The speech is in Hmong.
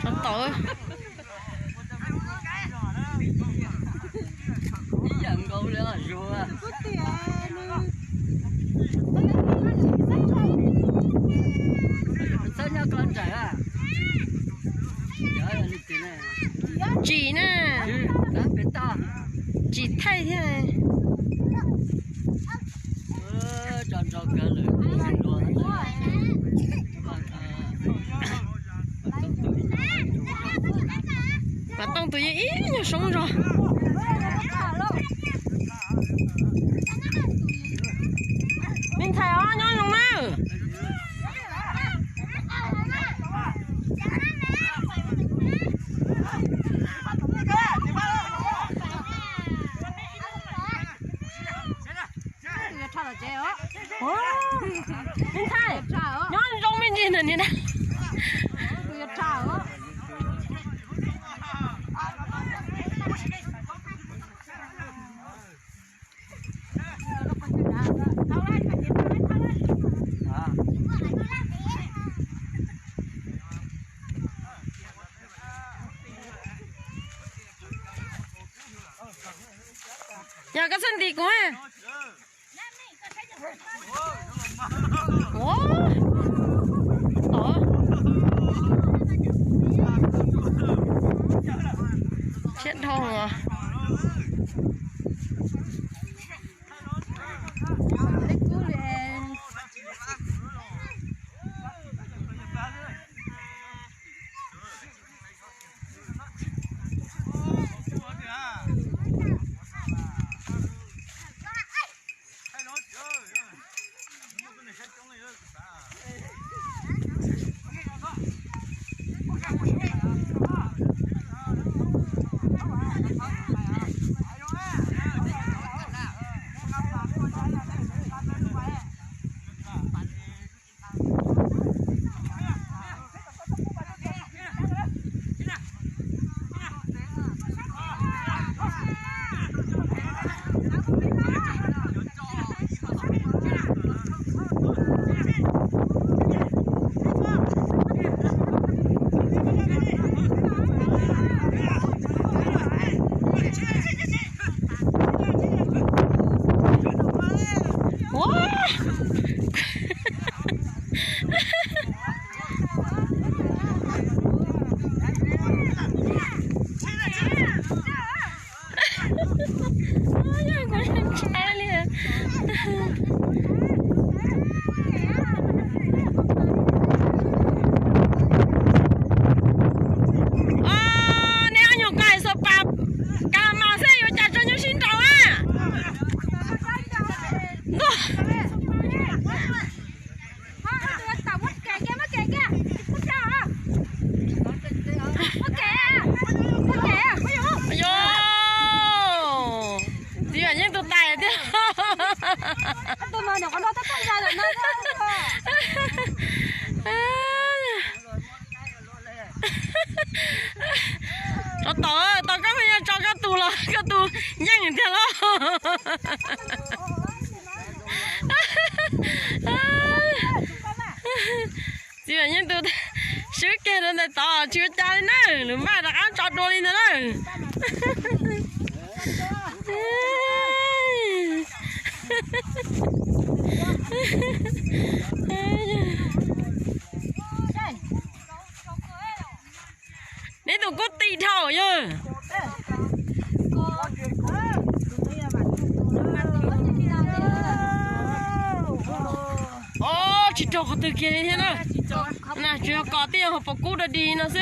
Tsov tom. Ib yam nkaus li zuag. Txhob nyob koj ntsawm. Tsim na. Tsim thaij thiab. Pov Tooj tus yeej ib nyuag soob zog. Me ntxhais os, nyob zoo na. Me ntxhais, nyob zoo me ntsis ntawm niam na. Yog koj txhob nti kuv. Siab dhau os. Neb ob nyuag ko xav pas kas las mas xwb yuav cas tso nyuj sib nraus a. Yog, txiv Vam Yeej tus tais thiab. Tsov tom, tom koj me nyuam tso koj tus los koj tus yeej tiag los. Txiv Vam Yeej tus swb kiag rau ntawm tod tsis ua cas li na, nws maj rov qab tso dua li ntawd na. Neb tus kuj ti dhau yog. Os, tsis raug qhov twg kiag li thiab na. Tsuas yog kom tib yog hauv paus kub dog dig no xwb.